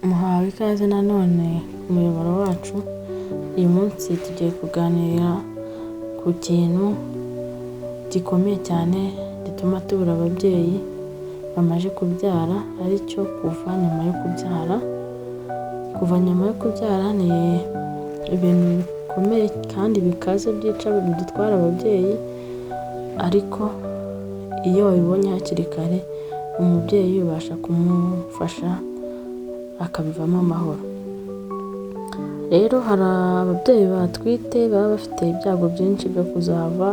Muhawe ikaze nanone ku muyoboro wacu, uyu munsi tugiye kuganira ku kintu gikomeye cyane gituma tubura ababyeyi bamaze kubyara, aricyo kuva nyuma yo kubyara. Kuva nyuma yo kubyara ni ibintu bikomeye kandi bikaze byica, bidutwara ababyeyi, ariko iyo wabibonye hakiri kare umubyeyi ubasha kumufasha akabivamo amahoro. Rero hari ababyeyi batwite baba bafite ibyago byinshi byo kuzava,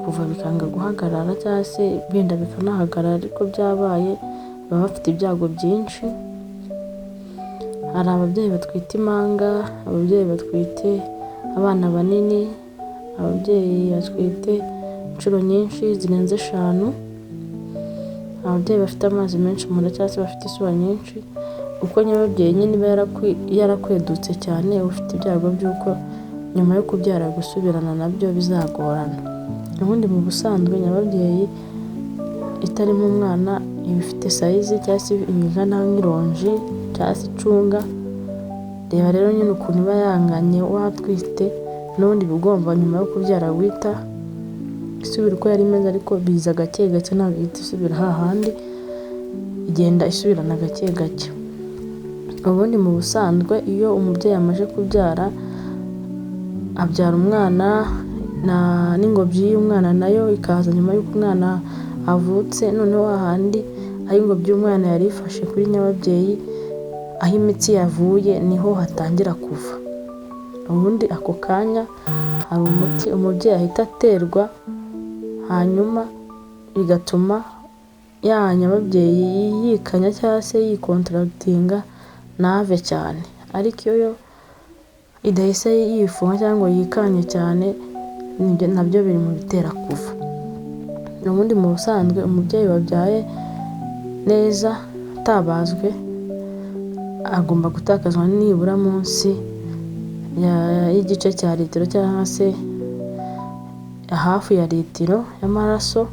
kuva bikanga guhagarara cyangwa se wenda bikanahagarara ariko byabaye, baba bafite ibyago byinshi. Hari ababyeyi batwite impanga, ababyeyi batwite abana banini, ababyeyi batwite inshuro nyinshi zirenze 5, ababyeyi bafite amazi menshi mu nda cyangwa se bafite isura nyinshi. Uko nyababyeyi nyine iba yarakwedutse cyane, uba ufite ibyago by'uko nyuma yo kubyara gusubirana nabyo bizagorana. Ubundi mu busanzwe nyababyeyi itarimo umwana iba ifite size cyangwa se ingana nk'ironji cyangwa se icunga. Reba rero nyine ukuntu iba yanganye watwite, n'ubundi iba igomba nyuma yo kubyara guhita isubira uko yari imeze, ariko biza gake gake, ntabwo ihita isubira hahandi, igenda isubirana gake gake. Ubundi mu busanzwe iyo umubyeyi amaze kubyara, abyara umwana n'ingobyi y'umwana nayo ikaza nyuma y'uko umwana avutse, noneho hahandi aho ingobyi y'umwana yari ifashe kuri nyababyeyi, aho imitsi yavuye niho hatangira kuva. Ubundi ako kanya hari umuti umubyeyi ahita aterwa, hanyuma bigatuma ya nyababyeyi yikanya cyangwa se yikontaractinga ntave cyane. Ariko iyo idahise yifunga cyangwa ngo yikanye cyane, nabyo biri mu bitera kuva. Ubundi mu busanzwe umubyeyi wabyaye neza atabazwe agomba gutakaza nibura munsi y'igice cya litiro cyangwa se hafi ya litiro y'amaraso,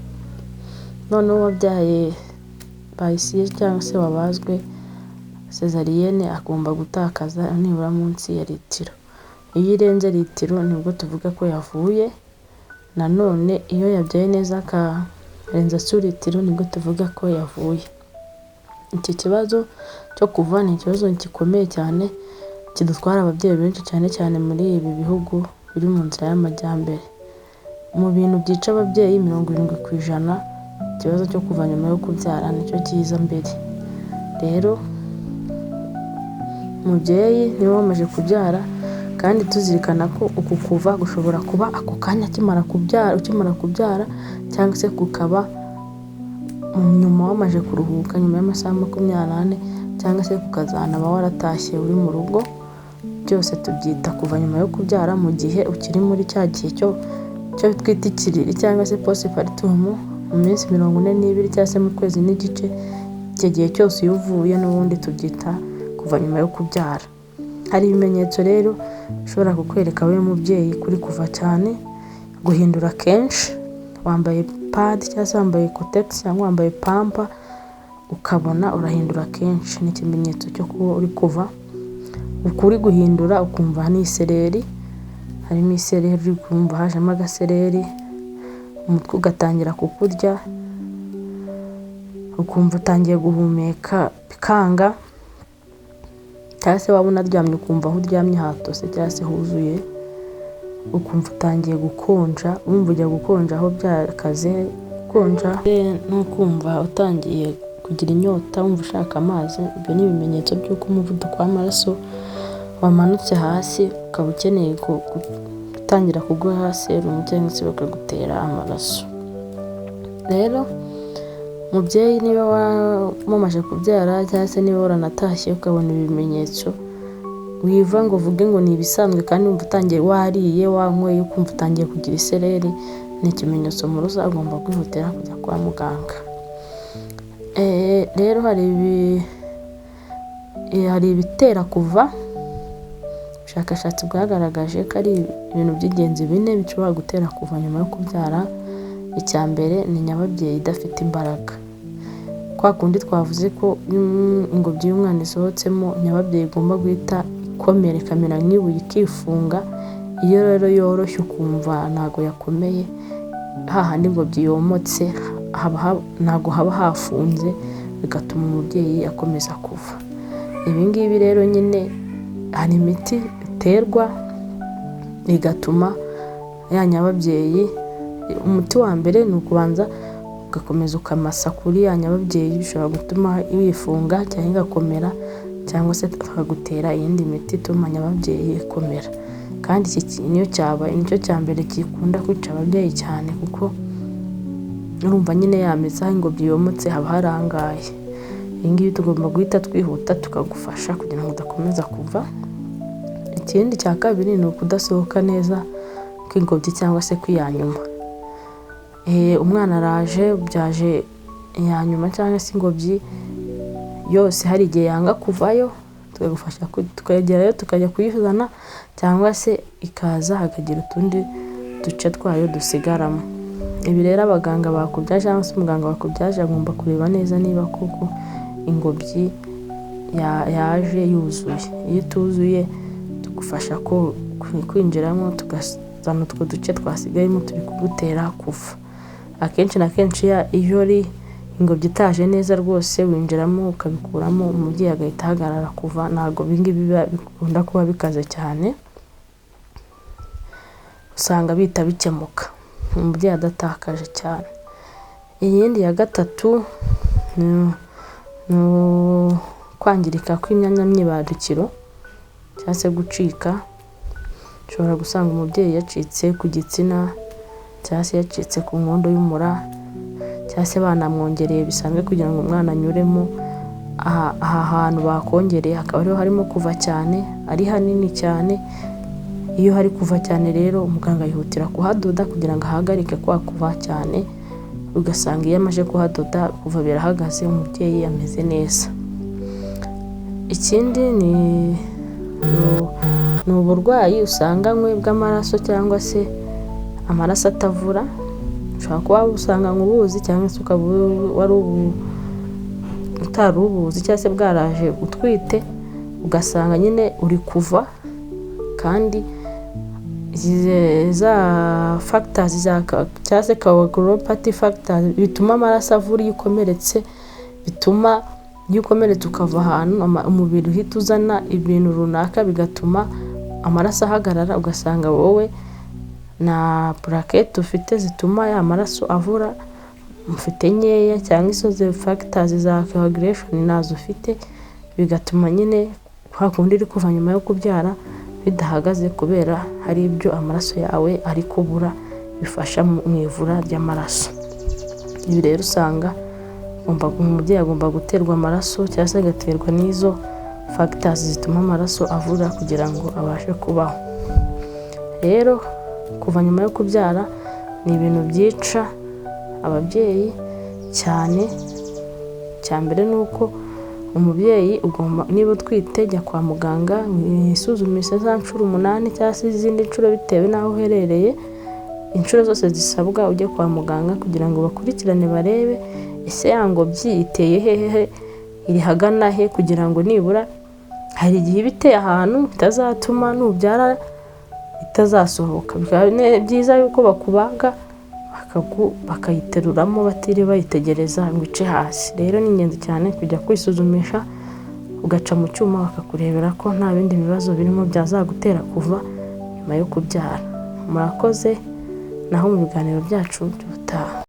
noneho uwabyaye by CS cyangwa se wabazwe césarienne agomba gutakaza nibura munsi ya litiro. Iyo irenze litiro nibwo tuvuga ko yavuye, nanone iyo yabyaye neza akarenza sous-litiro nibwo tuvuga ko yavuye. Iki kibazo cyo kuva ni ikibazo gikomeye cyane kidutwara ababyeyi benshi, cyane cyane muri ibi bihugu biri mu nzira y'amajyambere. Mu bintu byica ababyeyi 70%, ikibazo cyo kuva nyuma yo kubyara nicyo kiza mbere. Rero mubyeyi niba wamaze kubyara, kandi tuzirikana ko uku kuva gushobora kuba ako kanya ukimara kubyara, cyangwa se kukaba nyuma wamaze kuruhuka nyuma y'amasaha 24, cyangwa se kukazanaba waratashye uri mu rugo, byose tubyita kuva nyuma yo kubyara mu gihe ukiri muri cya gihe cyo twita ikiriri cyangwa se postpartum, mu minsi 42 cyangwa se mu kwezi n'igice. Icyo gihe cyose iyo uvuye n'ubundi tubyita kuva nyuma yo kubyara. Hari ibimenyetso rero bishobora kukwereka wowe mubyeyi kuri kuva cyane: guhindura kenshi, wambaye pad cyangwa se wambaye Kotex cyangwa wambaye pampa, ukabona urahindura kenshi, ni ikimenyetso cyo kuba uri kuva. Uri guhindura ukumva ni isereri, harimo isereri, uri kumva hajemo agasereri, umutwe ugatangira kukurya, ukumva utangiye guhumeka bikanga, cyangwa se waba unaryamye ukumva aho uryamye hatose cyangwa se huzuye, ukumva utangiye gukonja, wumva ujya gukonja aho byakaze gukonja, no kumva utangiye kugira inyota, wumva ushaka amazi. Ibyo ni ibimenyetso by'uko umuvuduko w'amaraso wamanutse hasi, ukaba ukeneye gutangira kuguha serumu cyangwa se bakagutera amaraso. Rero mubyeyi, niba wamaze kubyara cyangwa se niba waranatashye ukabona ibimenyetso, wiva ngo uvuge ngo ni ibisanzwe, kandi wumva utangiye wariye wanyweye ukumva utangiye kugira isereri, ni ikimenyetso mpuruza, ugomba kwihutira kujya kwa muganga. Rero hari ibitera kuva. Ubushakashatsi bwagaragaje ko ari ibintu by'ingenzi bine bishobora gutera kuva nyuma yo kubyara. Icya mbere ni nyababyeyi idafite imbaraga. Kwa kundi twavuze ko ingobyi y'umwana isohotsemo, nyababyeyi igomba guhita ikomera ikamera nk'ibuye ikifunga. Iyo rero yoroshye ukumva ntabwo yakomeye, hahandi ingobyi yomotse ntabwo haba hafunze, bigatuma umubyeyi akomeza kuva. Ibi ngibi rero nyine hari imiti iterwa igatuma ya nyababyeyi. Umuti wa mbere ni ukubanza ugakomeza ukamasa kuri ya nyababyeyi, bishobora gutuma yifunga cyangwa igakomera, cyangwa se bakagutera iyindi miti ituma nyababyeyi ikomera. Kandi iki niyo cyabaye nicyo cya mbere gikunda kwica ababyeyi cyane, kuko urumva nyine yamitse aho ingobyi yomotse haba harangaye. Ibi ngibi tugomba guhita twihuta tukagufasha kugira ngo udakomeza kuva. Ikindi cya kabiri ni ukudasohoka neza kw'ingobyi cyangwa se kw'iyanyuma. Umwana araje, ubyaje iya nyuma cyangwa se ingobyi yose, hari igihe yanga kuvayo, tukagufasha tukagerayo tukajya kuyizana, cyangwa se ikaza hakagira utundi duce twayo dusigaramo. Ibi rero abaganga bakubyaje cyangwa se umuganga wakubyaje agomba kureba neza niba koko ingobyi yaje yuzuye. Iyo ituzuye tugufasha kwinjiramo tugazana utwo duce twasigayemo turi kugutera kuva. Akenshi na kenshi iyo ari ingobyi itaje neza rwose winjiramo ukabikuramo, umubyeyi agahita ahagarara kuva. Ntabwo ibi ngibi bikunda kuba bikaze cyane, usanga bihita bikemuka umubyeyi adatakaje cyane. Iyindi ya gatatu ni kwangirika kw'imyanya myibarukiro cyangwa se gucika. Ushobora gusanga umubyeyi yacitse ku gitsina, cyangwa se yacitse ku nkondo y'umura, cyangwa se banamwongereye bisanzwe kugira ngo umwana anyuremo. Aha hantu bakongereye hakaba ariho harimo kuva cyane, ari hanini cyane. Iyo hari kuva cyane rero umuganga yihutira kuhadoda kugira ngo ahagarike kwa kuva cyane, ugasanga iyo amaze kuhadoda kuva birahagaze, umubyeyi ameze neza. Ikindi ni uburwayi usanganywe bw'amaraso cyangwa se amaraso atavura. Ushobora kuba usanganywe ubuzi cyangwa se ukaba wari utari ubuzi cyangwa se bwaraje utwite, ugasanga nyine uri kuva, kandi za factors cyangwa se coagulopathy factors bituma amaraso avura iyo ukomeretse, bituma iyo ukomeretse ukava ahantu umubiri uhita uzana ibintu runaka bigatuma amaraso ahagarara, ugasanga wowe na plaquettes ufite zituma ya maraso avura ufite nkeya, cyangwa izo factors za coagulation ntazo ufite, bigatuma nyine kwa kundi uri kuva nyuma yo kubyara bidahagaze, kubera hari ibyo amaraso yawe ari kubura bifasha mu ivura ry'amaraso. Ibi rero usanga umubyeyi agomba guterwa amaraso cyangwa se agaterwa n'izo factors zituma amaraso avura kugira ngo abashe kubaho. Rero kuva nyuma yo kubyara ni ibintu byica ababyeyi cyane. Icya mbere ni uko umubyeyi ugomba, niba utwite, jya kwa muganga wisuzumishe za nshuro 8 cyangwa se izindi nshuro bitewe n'aho uherereye, inshuro zose zisabwa ujye kwa muganga kugira ngo bakurikirane barebe ese ya ngobyi iteye hehe, iri hagana he, kugira ngo nibura hari igihe iba iteye ahantu bitazatuma nubyara itazasohoka. Bikaba byiza yuko bakubaga bakayiteruramo batiriwe bayitegereza ngo ice hasi. Rero ni ingenzi cyane kujya kwisuzumisha, ugaca mu cyuma bakakurebera ko nta bindi bibazo birimo byazagutera kuva nyuma yo kubyara. Murakoze, naho mu biganiro byacu by'ubutaha.